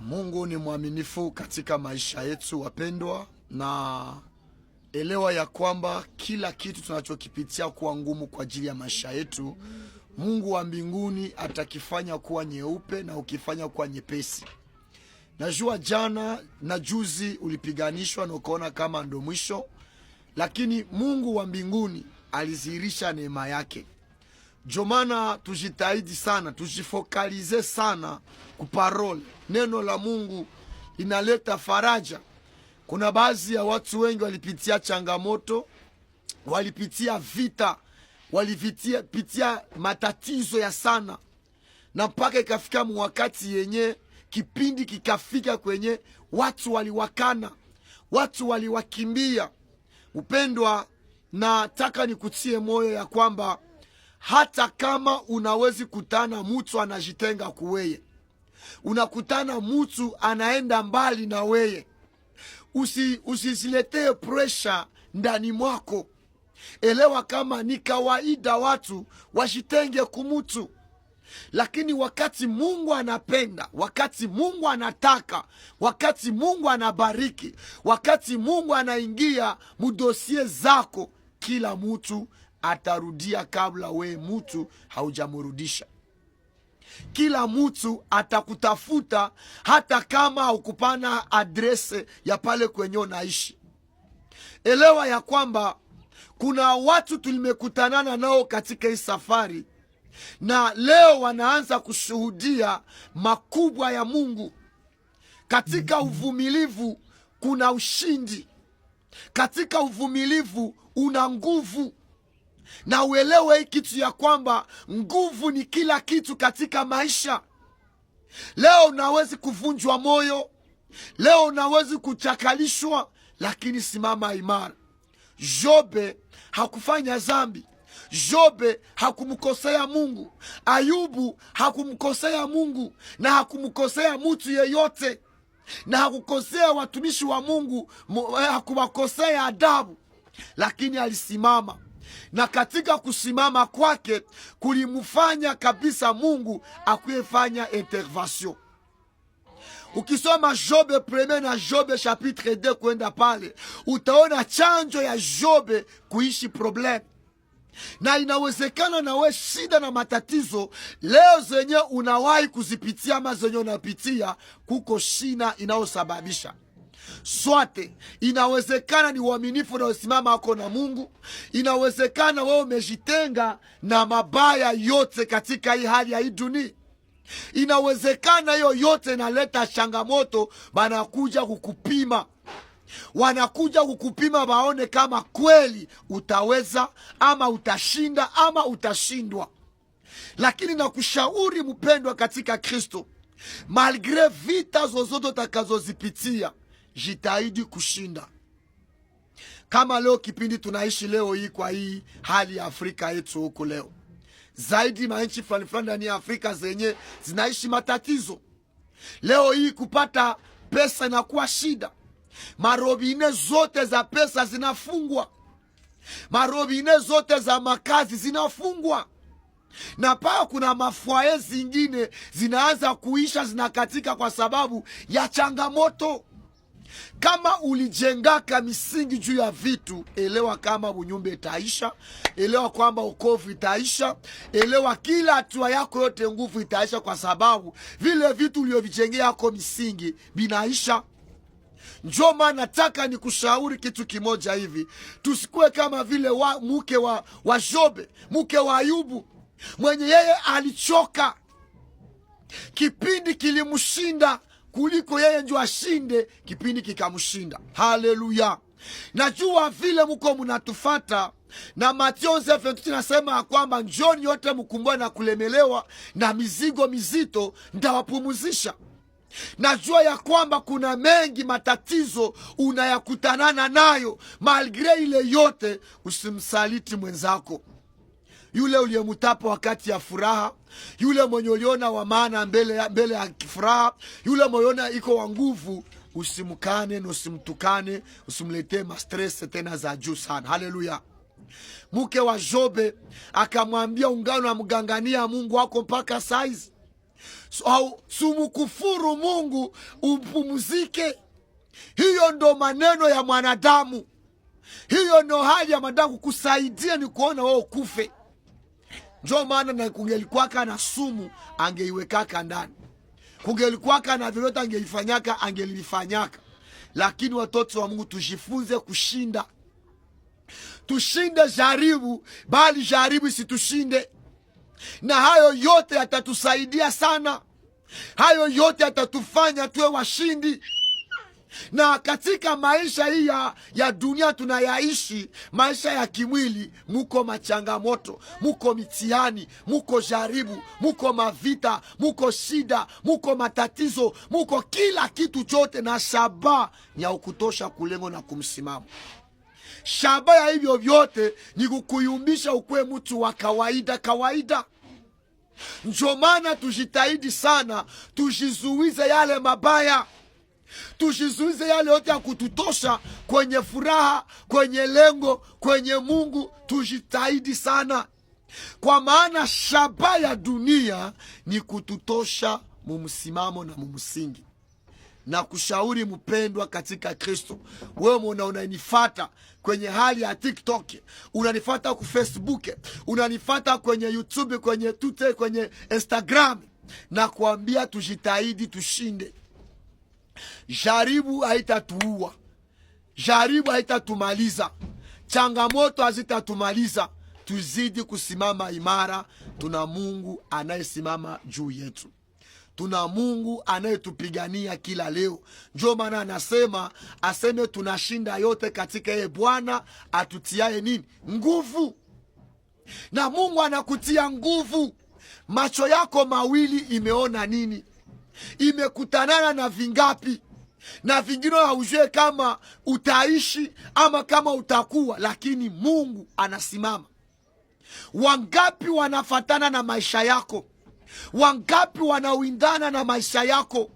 Mungu ni mwaminifu katika maisha yetu wapendwa, na elewa ya kwamba kila kitu tunachokipitia kuwa ngumu kwa ajili ya maisha yetu, Mungu wa mbinguni atakifanya kuwa nyeupe na ukifanya kuwa nyepesi. Najua jana na juzi ulipiganishwa na ukaona kama ndo mwisho, lakini Mungu wa mbinguni alizihirisha neema yake. Ndio maana tujitahidi sana, tujifocaliser sana ku parole. Neno la Mungu linaleta faraja. Kuna baadhi ya watu wengi walipitia changamoto, walipitia vita, walipitia pitia matatizo ya sana, na mpaka ikafika mwakati yenye kipindi kikafika kwenye watu waliwakana, watu waliwakimbia. Upendwa, nataka nikutie moyo ya kwamba hata kama unawezi kutana mutu anajitenga kuweye, unakutana mutu anaenda mbali na weye, usiziletee presha ndani mwako. Elewa kama ni kawaida watu wajitenge kumutu, lakini wakati Mungu anapenda, wakati Mungu anataka, wakati Mungu anabariki, wakati Mungu anaingia mu dossier zako, kila mutu atarudia kabla we mutu haujamurudisha. Kila mutu atakutafuta hata kama haukupana adresse ya pale kwenye unaishi. Elewa ya kwamba kuna watu tulimekutanana nao katika hii safari na leo wanaanza kushuhudia makubwa ya Mungu. Katika uvumilivu kuna ushindi, katika uvumilivu una nguvu. Na uelewe hii kitu ya kwamba nguvu ni kila kitu katika maisha. Leo unawezi kuvunjwa moyo, leo unawezi kuchakalishwa, lakini simama imara. Jobe hakufanya zambi. Jobe hakumkosea Mungu. Ayubu hakumkosea Mungu na hakumkosea mutu yeyote, na hakukosea watumishi wa Mungu, hakuwakosea adabu, lakini alisimama na katika kusimama kwake kulimfanya kabisa Mungu akuyefanya intervention. Ukisoma Jobe premier na Jobe chapitre 2 kwenda pale, utaona chanjo ya Jobe kuishi problème, na inawezekana nawe shida na matatizo leo zenye unawahi kuzipitia ama zenye unapitia, kuko shina inayosababisha swate. Inawezekana ni uaminifu unaosimama ako na Mungu. Inawezekana wewe umejitenga na mabaya yote katika hii hali ya hii dunia. Inawezekana hiyo yote inaleta changamoto, banakuja kukupima, wanakuja kukupima waone kama kweli utaweza ama utashinda ama utashindwa. Lakini nakushauri mpendwa katika Kristo, malgré vita zozote utakazozipitia, jitahidi kushinda. Kama leo kipindi tunaishi leo hii kwa hii hali ya Afrika yetu huku leo, zaidi manchi fulani fulani ndani ya Afrika zenye zinaishi matatizo leo hii, kupata pesa inakuwa shida. Marobine zote za pesa zinafungwa, marobine zote za makazi zinafungwa, na paa kuna ma foyer zingine zinaanza kuisha, zinakatika kwa sababu ya changamoto. Kama ulijengaka misingi juu ya vitu, elewa kama bunyumba itaisha, elewa kwamba ukovu itaisha, elewa kila hatua yako yote nguvu itaisha, kwa sababu vile vitu uliovijengea yako misingi vinaisha. Njo maana nataka nikushauri kitu kimoja hivi, tusikuwe kama vile mke wa Jobe, mke wa Ayubu, mwenye yeye alichoka, kipindi kilimshinda kuliko yeye njo ashinde, kipindi kikamshinda. Haleluya! Najua vile muko munatufata na Mathayo 11:28 nasema ya kwamba njoni yote mkumbwa na kulemelewa na mizigo mizito, ntawapumuzisha. Najua ya kwamba kuna mengi matatizo unayakutanana nayo, malgré ile yote, usimsaliti mwenzako yule uliyemutapa wakati ya furaha, yule mwenye uliona wa maana mbele ya furaha, yule mwenye uliona iko wa nguvu, usimkane na usimtukane, usimletee ma stress tena za juu sana. Haleluya! Mke wa Jobe akamwambia, ungano amgangania Mungu wako mpaka saizi. Au sumukufuru Mungu upumzike. Hiyo ndo maneno ya mwanadamu, hiyo ndo hali ya mwanadamu kukusaidia ni kuona wewe ukufe. Njo maana na kungelikwaka na sumu angeiwekaka ndani, kungelikwaka na vyovyote angeifanyaka angelifanyaka. Lakini watoto wa Mungu tujifunze kushinda, tushinde jaribu, bali jaribu isitushinde. Na hayo yote yatatusaidia sana, hayo yote yatatufanya tuwe washindi. Na katika maisha hii ya dunia tunayaishi, maisha ya kimwili, muko machangamoto, muko mitihani, muko jaribu, muko mavita, muko shida, muko matatizo, muko kila kitu chote, na shaba ni ya ukutosha kulengo na kumsimamo. Shaba ya hivyo vyote ni kukuyumbisha ukuwe mtu wa kawaida kawaida. Njo maana tujitahidi sana, tujizuize yale mabaya, tujizuize yale yote ya kututosha kwenye furaha, kwenye lengo, kwenye Mungu. Tujitahidi sana, kwa maana shaba ya dunia ni kututosha mumsimamo na mumsingi. Na kushauri mpendwa katika Kristo, wewe mwana unanifata kwenye hali ya TikTok, unanifata ku Facebook, unanifata kwenye YouTube, kwenye Twitter, kwenye Instagram, na kuambia tujitahidi tushinde. Jaribu haitatuua, jaribu haitatumaliza, changamoto hazitatumaliza. Tuzidi kusimama imara. Tuna Mungu anayesimama juu yetu, tuna Mungu anayetupigania kila leo. Ndio maana anasema aseme tunashinda yote katika yeye Bwana atutiaye nini? Nguvu. Na Mungu anakutia nguvu. Macho yako mawili imeona nini? Imekutanana na vingapi? Na vingine haujue kama utaishi ama kama utakuwa, lakini Mungu anasimama. Wangapi wanafatana na maisha yako? Wangapi wanawindana na maisha yako?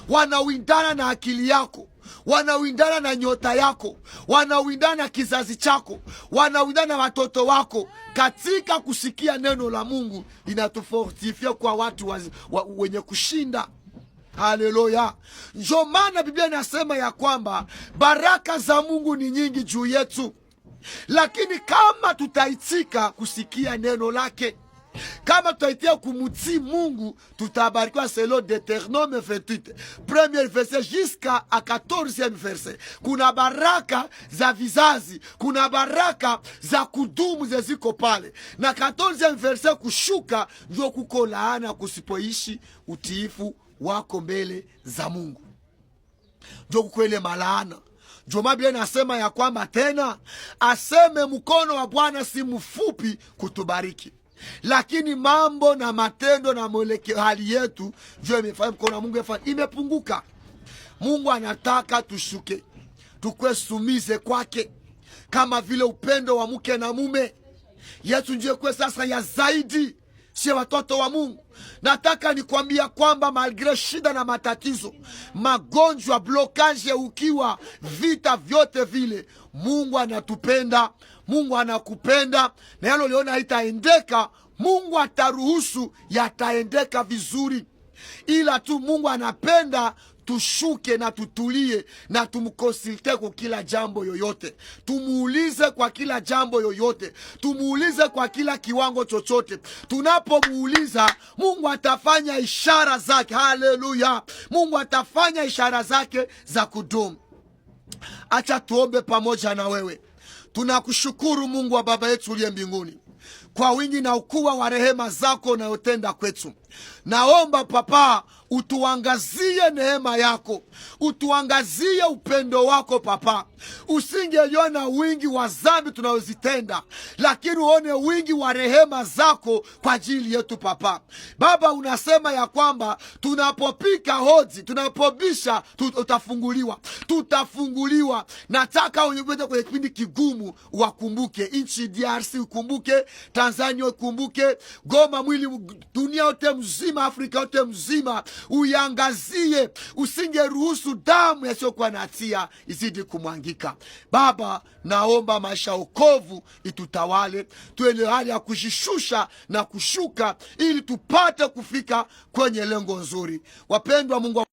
Wanawindana na akili yako, wanawindana na nyota yako, wanawindana na kizazi chako, wanawindana na watoto wako. Katika kusikia neno la Mungu linatufortifia kwa watu wenye kushinda. Haleluya! Njo maana Biblia inasema ya kwamba baraka za Mungu ni nyingi juu yetu, lakini kama tutaitika kusikia neno lake, kama tutaitia kumutii Mungu, tutabarikiwa. Selon Deutéronome 28 premier verset jusqu'à 14e verset, kuna baraka za vizazi, kuna baraka za kudumu zeziko pale, na 14e verset kushuka ndio kuko laana kusipoishi utiifu wako mbele za Mungu, ndio kuko ile malaana. Ndio maana Biblia inasema ya kwamba tena aseme mkono wa Bwana si mfupi kutubariki, lakini mambo na matendo na mwelekeo hali yetu ndio imefanya mkono wa Mungu imepunguka. Mungu anataka tushuke, tukwe sumize kwake, kama vile upendo wa mke na mume yetu ndiyo kwe sasa ya zaidi, sio watoto wa Mungu. Nataka nikwambia kwamba malgre shida na matatizo, magonjwa, blokage, ukiwa vita vyote vile, Mungu anatupenda, Mungu anakupenda, na yale uliona haitaendeka, Mungu ataruhusu yataendeka vizuri, ila tu Mungu anapenda tushuke na tutulie na tumkonsulte kwa kila jambo yoyote, tumuulize kwa kila jambo yoyote, tumuulize kwa kila kiwango chochote. Tunapomuuliza Mungu atafanya ishara zake. Haleluya! Mungu atafanya ishara zake za kudumu. Acha tuombe pamoja na wewe. Tunakushukuru Mungu wa baba yetu uliye mbinguni kwa wingi na ukubwa wa rehema zako unayotenda kwetu. Naomba Papa utuangazie neema yako, utuangazie upendo wako Papa. Usingeliona wingi wa zambi tunayozitenda, lakini uone wingi wa rehema zako kwa ajili yetu Papa. Baba, unasema ya kwamba tunapopika hodi, tunapobisha, tutafunguliwa, tutafunguliwa. Nataka unyepete kwenye kipindi kigumu, wakumbuke nchi DRC, ukumbuke Tanzania, ukumbuke Goma, mwili dunia yote mzima, Afrika yote mzima uiangazie, usingeruhusu damu yasiyokuwa na hatia izidi kumwangika. Baba, naomba maisha ya wokovu itutawale, tuwe hali ya kujishusha na kushuka, ili tupate kufika kwenye lengo nzuri. Wapendwa, Mungu